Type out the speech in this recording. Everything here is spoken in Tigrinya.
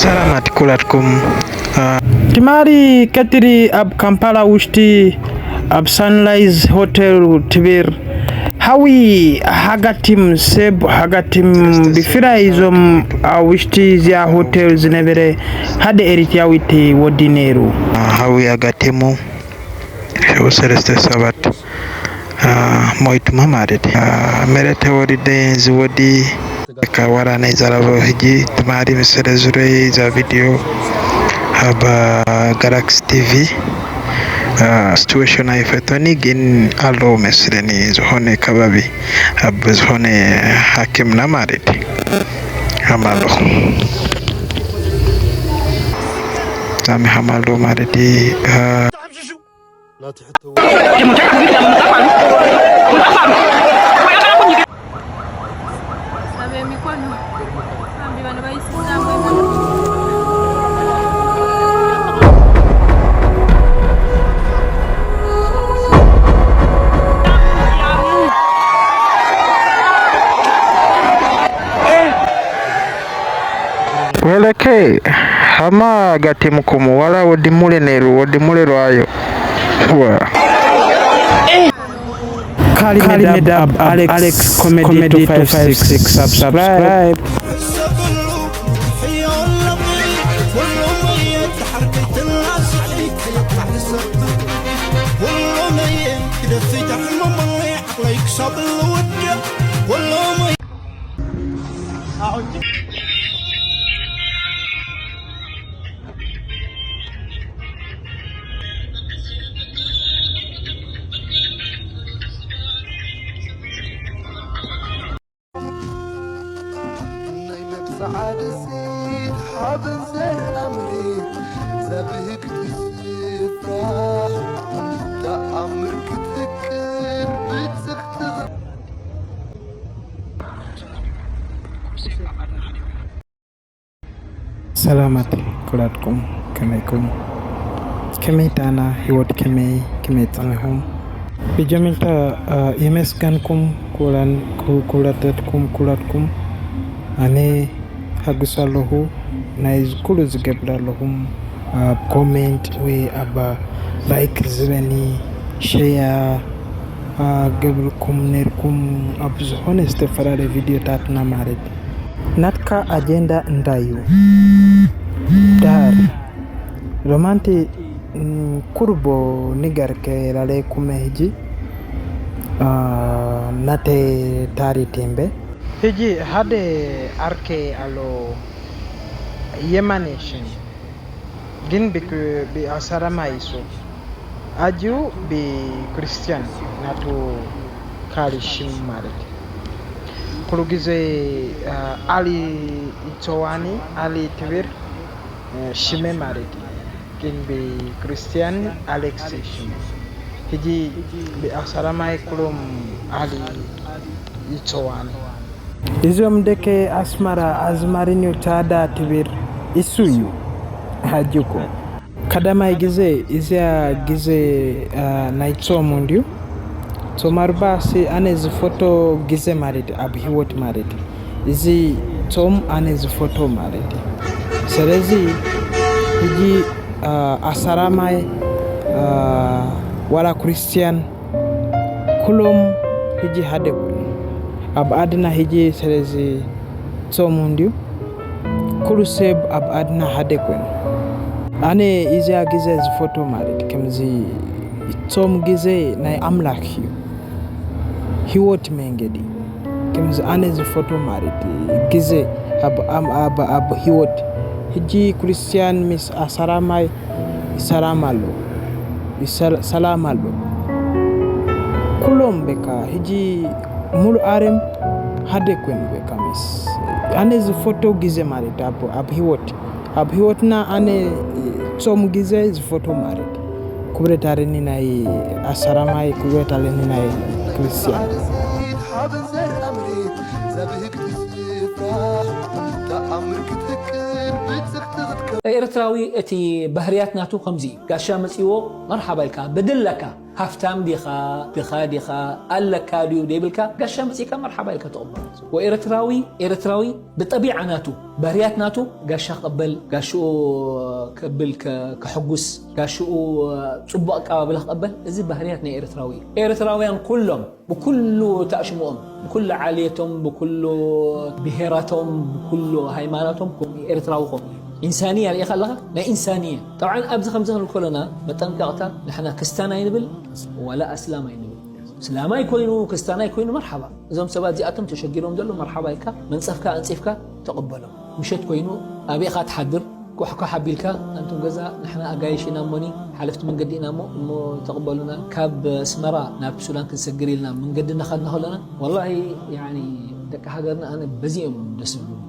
ሰላማት ኩላትኩም። ትማሊ ቀትሪ ኣብ ካምፓላ ውሽጢ ኣብ ሳንላይዝ ሆቴል ትቢር ሓዊ ሓጋቲም ሰብ ሓጋቲም ብፍላይ እዞም ኣብ ውሽጢ እዚኣ ሆቴል ዝነበረ ሓደ ኤሪትያዊት ወዲ ነይሩ። ሓዊ ኣጋቲሙ ሽዑ ሰለስተ ሰባት ሞይቱማ ማለት እዩ። መሬት ተወሪደ ዝወዲ ካብ ዋላ ናይ ዘረባ ሕጂ ትማሊ ምስ ስለ ዝረይ እዛ ቪድዮ ኣብ ጋላክሲ ቲቪ ስቱዌሽን ኣይፈተኒ ግን ኣለዎ መስለኒ ዝኾነ ከባቢ ኣብ ዝኾነ ሓኪምና ማለት እዩ። ሓማሎ ሳሚ ሓማሎ ማለት እዩ። ወለከ ሃማ ጋቲምኩም ዋላ ወዲ ሙሌ ነይሩ ወዲ ሙሌ ረዋዮ ዋ ካሊ መዳብ ኣብ ኣሌክስ ኮሜዲ two five six subscribe ሰላማት ኩላትኩም ከመይኩም ከመይ ዳና ህይወት ከመይ ከመይ ጸኒኹም ብጀሚልታ የመስገንኩም ኩላን ኩላተትኩም ኩላትኩም ኣነ ሃግሱ ኣለኹ ናይ ኩሉ ዝገብር ኣለኹም ኣብ ኮሜንት ወይ ኣብ ላይክ ዝበኒ ሸያ ገብርኩም ነርኩም ኣብ ዝኾነ ዝተፈላለየ ቪድዮታትና ማለት ናትካ ኣጀንዳ እንታይ እዩ? ዳር ሎማንቲ ኩርቦ ንገር ከይላለየኩመ ህጂ ናተ ታሪ ቴምበ ህጂ ሓደ ኣርከ ኣሎ የማነ ሽም ግን ብኣሳራማ ይሱ ኣጅዩ ብክርስትያን ናቱ ካሊ ሽም ማለት ኩሉ ግዜ ኣሊ ይተዋኒ ኣሊ ትብር ሽመ ማለት ግን ብክርስትያን ኣሌክስ ሽመ ህጂ ብኣሳራማይ ኩሎም ኣሊ ይተዋኒ እዞም ደቂ ኣስመራ ኣዝማሪኖ ቻዳ ትብል እሱ እዩ። ኣጆኩም። ቀዳማይ ግዜ እዚኣ ግዜ ናይ ጾም እንድዩ። ጾም ኣርባ ሲ ኣነ ዝፈቶ ግዜ ማለት ኣብ ህይወት ማለት እዚ ጾም ኣነ ዝፈቶ ማለት እዩ። ስለዚ ሕጂ ኣሰራማይ ዋላ ክርስትያን ኩሎም ሕጂ ሓደ ኮይኑ ኣብ ኣድና ሕጂ ስለዚ ጾሙ እንድዩ ኩሉ ሰብ ኣብ ኣድና ሓደ ኮይኑ ኣነ እዚኣ ግዜ ዝፈቶ ማለት ከምዚ ጾም ግዜ ናይ ኣምላኽ እዩ ህይወት መንገዲ ከምዚ ኣነ ዝፈቶ ማለት ግዜ ኣብ ኣብ ኣብ ኣብ ህይወት ሕጂ ክርስትያን ምስ ኣሰራማይ ሰላም ኣሎ ይሰል- ሰላም ኣሎ ኩሎም በቃ ሕጂ ሙሉ ኣረም ሓደ ኮይኑ በቃ ምስ ኣነ ዝፈቶ ግዜ ማለት ኣብ ኣብ ህይወት ኣብ ህይወትና ኣነ ጾም ግዜ ዝፈቶ ማለት ክብረት ኣለኒ ናይ ኣሰራማይ ክብረት ኣለኒ ናይ ክርስትያን ኤርትራዊ እቲ ባህርያት ናቱ ከምዚ እዩ። ጋሻ መጺዎ መርሓባ ኢልካ ብድለካ ሃፍታም ዲኻ፣ ድኻ ዲኻ፣ ኣለካ ድዩ ደይብልካ፣ ጋሻ መጺእካ መርሓባ ኢልካ ተቐበሎ። ወኤርትራዊ፣ ኤርትራዊ ብጠቢዓ ናቱ፣ ባህርያት ናቱ፣ ጋሻ ክቐበል፣ ጋሽኡ ከብል፣ ከ-፣ ከሐጉስ፣ ጋሽኡ ጽቡቕ ኣቀባብላ ክቐበል፣ እዚ ባህርያት ናይ ኤርትራዊ እዩ። ኤርትራውያን ኩሎም ብኩሉ ታእሽምኦም፣ ብኩሉ ዓሌቶም፣ ብኩሉ ብሄራቶም፣ ብኩሉ ሃይማኖቶም፣ ከምኡ ኤርትራዊ ከምኡ እዩ። ኢንሳንያ ርኢኻ ኣለኻ? ናይ ኢንሳንያ። ጠብዓን ኣብዚ ከምዚ ክንብል ከሎና መጠንቀቕታ፣ ንሕና ክስታን ኣይንብል፣ ዋላ ኣስላም ኣይንብል። እስላማይ ኮይኑ፣ ክስታናይ ኮይኑ፣ መርሓባ። እዞም ሰባት እዚኣቶም ተሸጊሮም ዘሎ፣ መርሓባ ኢልካ፣ መንጸፍካ ኣንጺፍካ ተቐበሎም። ምሸት ኮይኑ፣ ኣበይኻ ትሓድር? ኳሕኳሕ ኣቢልካ፣ ኣንቱም ገዛ፣ ንሕና ኣጋይሽ ኢና እሞኒ፣ ሓለፍቲ መንገዲ ኢና እሞ፣ እሞ ተቐበሉና። ካብ ኣስመራ ናብ ሱዳን ክንሰግር ኢልና መንገዲ እናኸድና ከለና፣ ወላሂ፣ ያኒ፣ ደቂ ሃገርና ኣነ በዚኦም ደስ ዝብሉ።